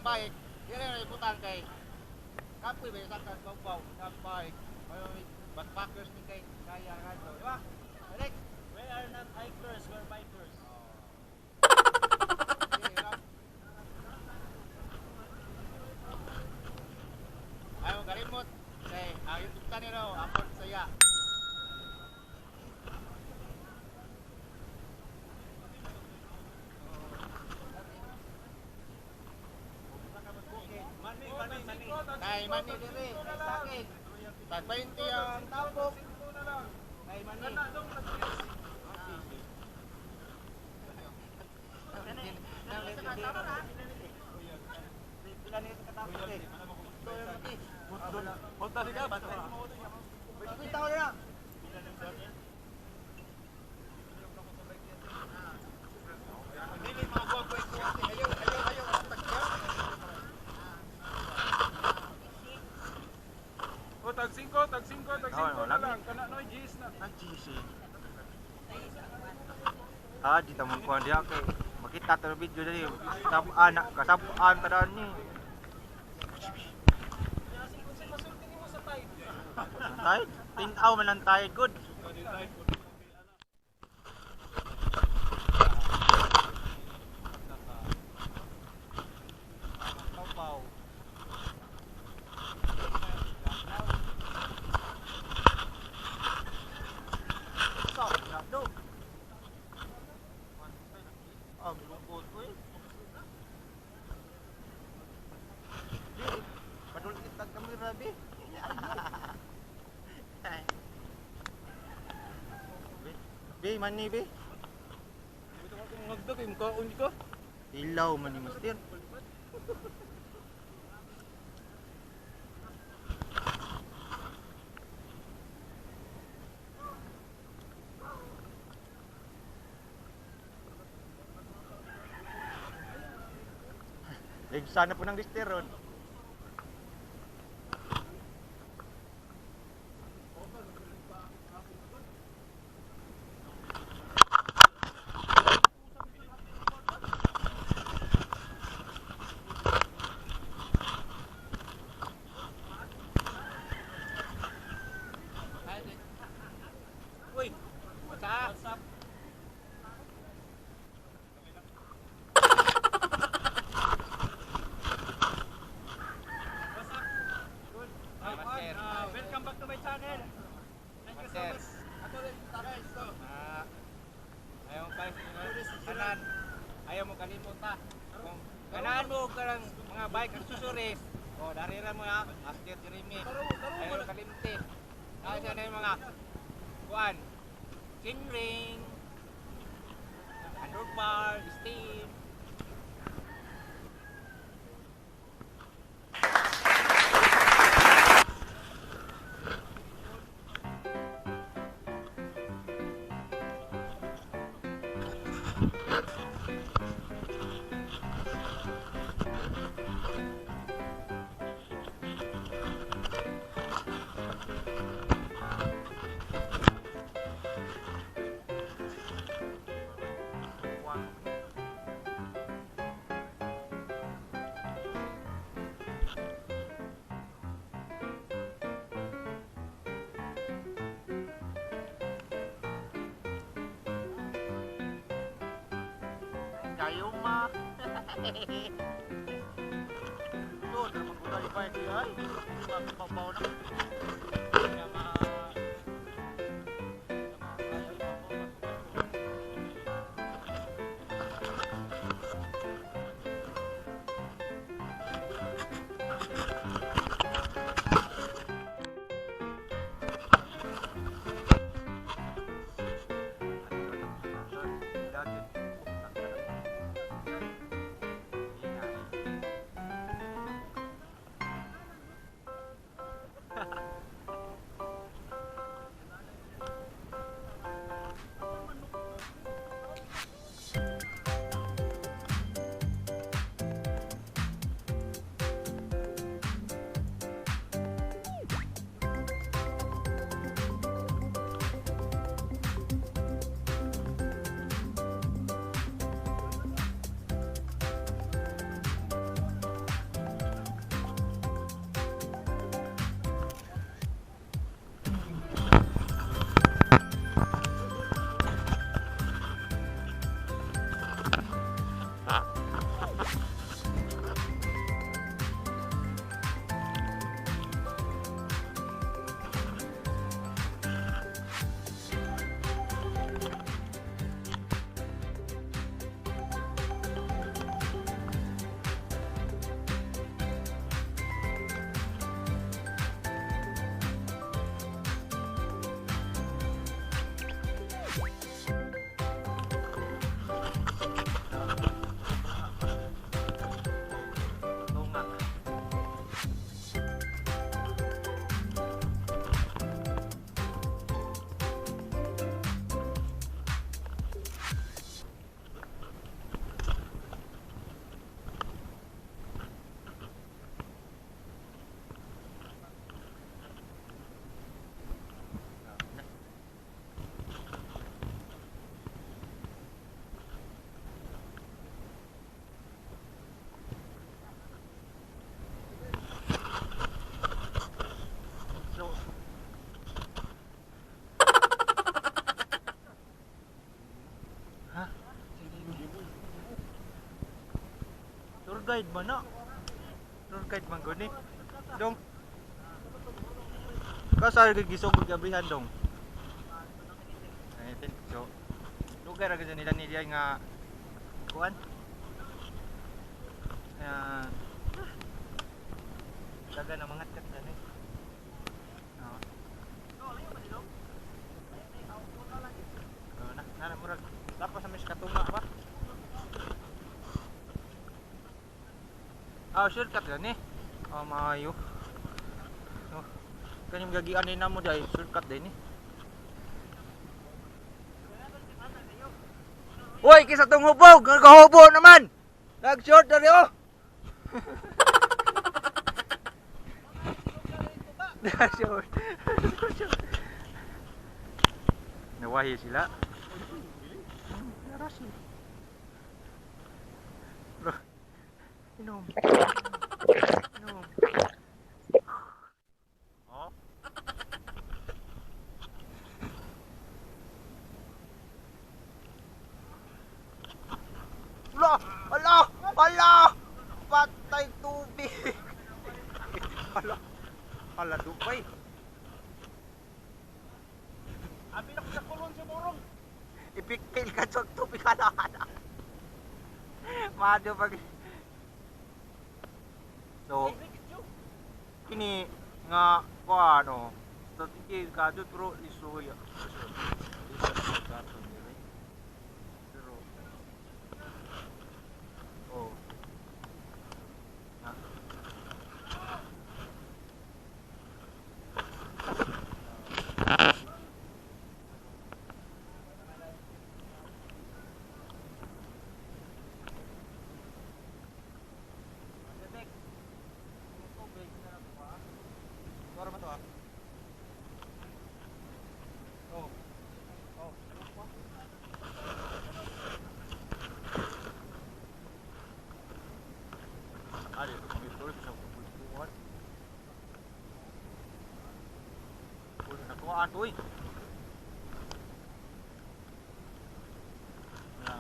Bike, dili na ibutang kay kapoy ba sa kan baw sa bike. May backpackers ni kay kaya nga di ba? Alex, We are not hikers, we're bikers. Ayaw kalimot kay ang YouTube channel raw apod saya. Mani, mani, mani. Kay mani dire, kay sakit. Tag 20 ang tapok. Kay mani. Punta siya, basta. Dili mga gwapo ito. Ayaw, ayaw, ayaw. O, tag 5, tag 5, tag 5 na lang. Kana noy, G's na. Ang GC. Ah, di ta mo kuan diha kay makita ta video dali. Sab-an kasab-an ta daan ni. Tay, tinaw man ang tay good. Paw. Sa, do. Ah, lungkot ko eh. Di, padulit ang kamera bi. Bi, bi mani bi. Ito ko itong hagdag eh, mukhaon ko. Ilaw man ni Master. Sana po ng listeron. Uy, what's up? What's up? What's up? Good. Master. Welcome back to my channel. Thank you so Master. much. Ako rin, guys. Ah, ayaw mo pa kanan. Ayaw mo kalimot ta. Kung ganahan mo og kanang mga bike accessories, o dari ra mo ha, Master Jeremy. Ayaw mo kalimti. Kaya na yung mga kuan, chain ring, handlebar, steam. Kayo ma. Ito, dapat ko tayo bike ay. Hindi mapapaw na. Kaya guide man na. Tour guide man gud ni. Dong. Kasal kay gisugod gabrihan dong. Ay, so dugay ra gyud nila nila nga kuan. Daga na mga kat na eh. Oo. Oo na, na murag tapos sa mis katunga ba? Ah, shortcut gani. Oh, maayo. Oh. Kaning gagian ni namo dai, shortcut din ni. Hoy, kisa tong hubog, nagahubo naman. Nag-short dali oh. Nag-short. Nawahi sila. Narasi. Bro. Inom. Inom. Oh. Ala! Ala! Ala! Patay tubig! Ala! Ala, dupay! Abi na ko sa kulon sa burong. Ipikpil ka sa tubig ala ala. Mado pag... So, kini nga kuano strategy kadto pero isuya. Pero oh. Na. Suara ba to ah? Oh. Oh. Ari, ito sa kuan. Uy, nakuhaan to eh. Na.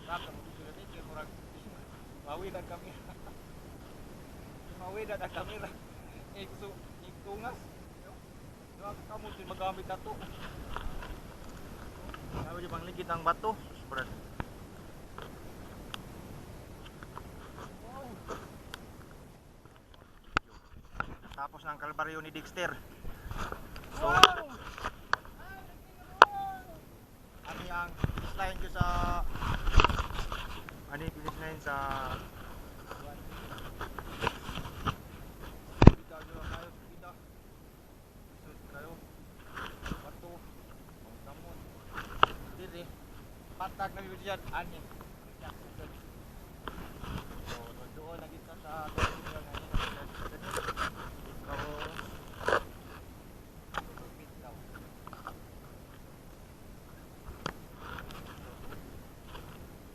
Baka mo sila dito kay murag mawid ang kamera. Mawid ang kamera. Iksu ikungas. Duha ka kamo sin magamit ato. Sabi di pangligid ang bato. Brad. Tapos ng kalbaryo ni Dexter. So, ano yung finish line ko sa ano yung finish line sa Kita jud kayo kita. Isod kayo. Bato. Ang kamot. Dire. Patag na gyud yan ani. So, doon lagi ka sa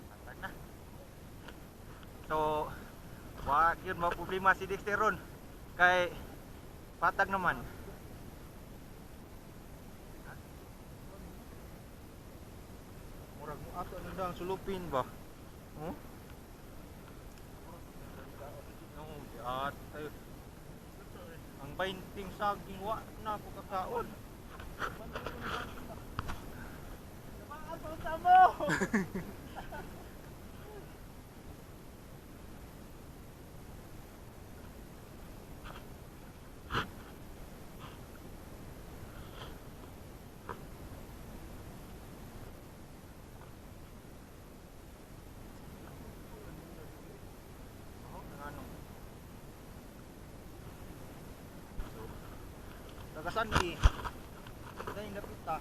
Patag na. So, wag yun mo problema si Dexter ron. Kay patag naman. Ha? Murag mo ato na daw ang sulupin ba? Huh? No, at tayo. Ang bainting saging wa na ko kakaon. Maapang mo. Oo, ano. So, taga Sandy. Dahil napita.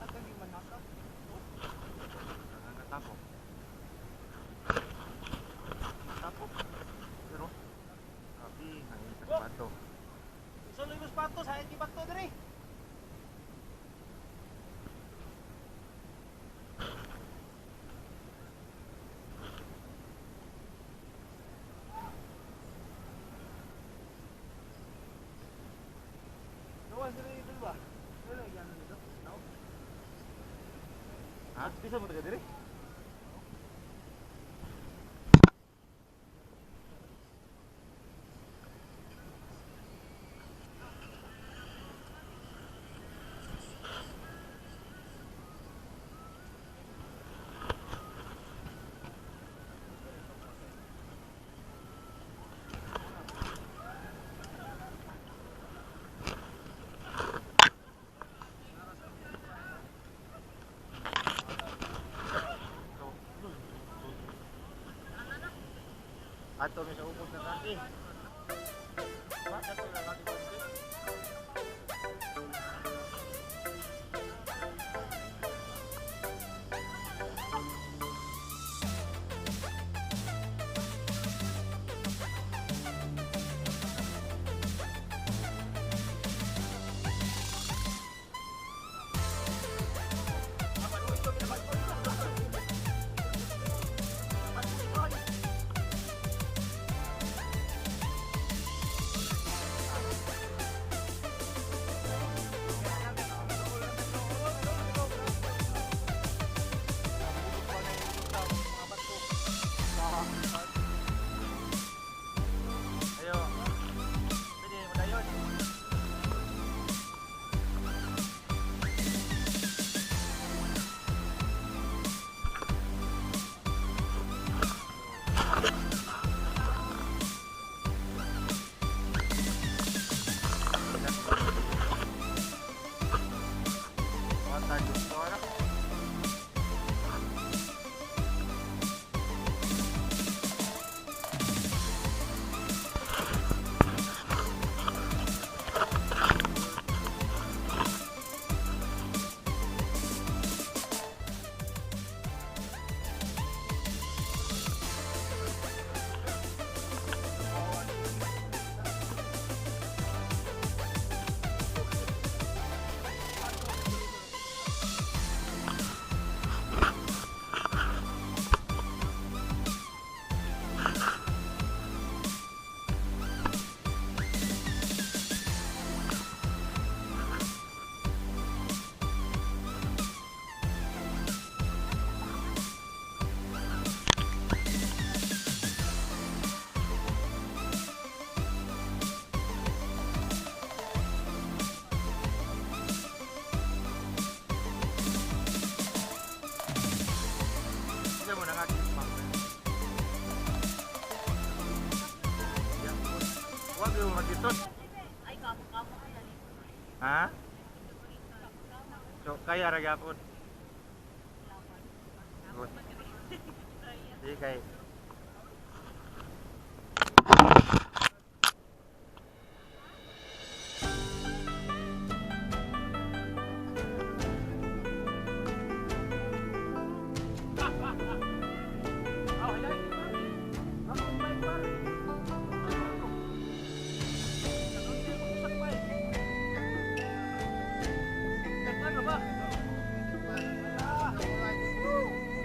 At ang manaka. Nangatapok. Tapok. Pero grabe, ang sa bato. Sa Luis Patos, hay ki bato diri. Gawas diri dito ba? Ha? Bisa mo taga diri? Ato mi sa ubos na kaki. Ayo. Pwede mo dayon. Wata gusto na. Hindi mo na nga ma'am. Huwag yung magiton. Ay, kamo-kamo ka na. Ha? So, kaya ra gyapon. Good. Di kay.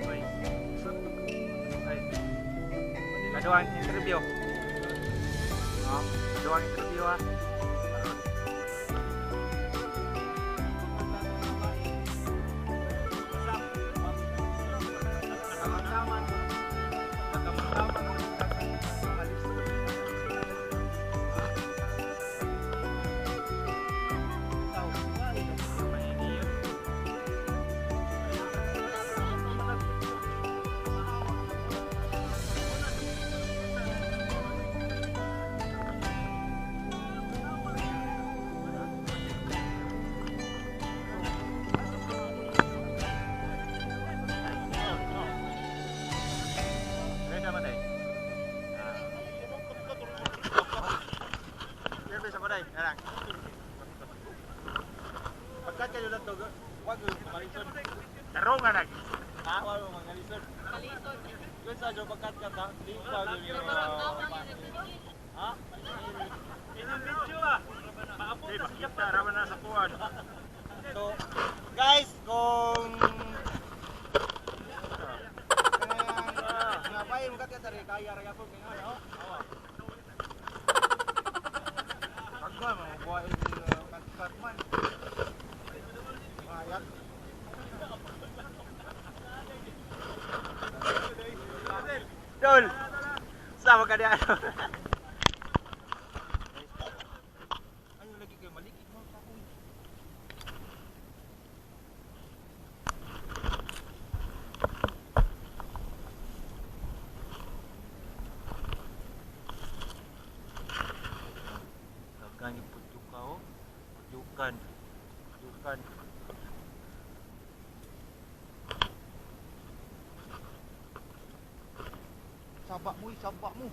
Oy. Ay. Kaduang interview. Oh, kaduang interview ah. Ready ba day? Service ako day. Arang. Pagkat kayo lang to, wag yung mangalisod. Tarong nga nag. Ha, wag yung mangalisod. Kalisod. Yun sa jo pagkat ka ta, di pa yun. Ha? Inyong video ah. Maabot Di na sa makita Japan. ra man na sa kuan. So, guys, kung nga pa yung kat ka kaya ra gyapon kay ano? Awa. Pagka mo buhay kat kat man. Ayat. Tol. Sama ka diyan. Ayo lagi kayo malikit mo sa ako. Dagan yung pudyuka oh. Pudyukan. Pudyukan. Sabak mo, eh, sabak mo.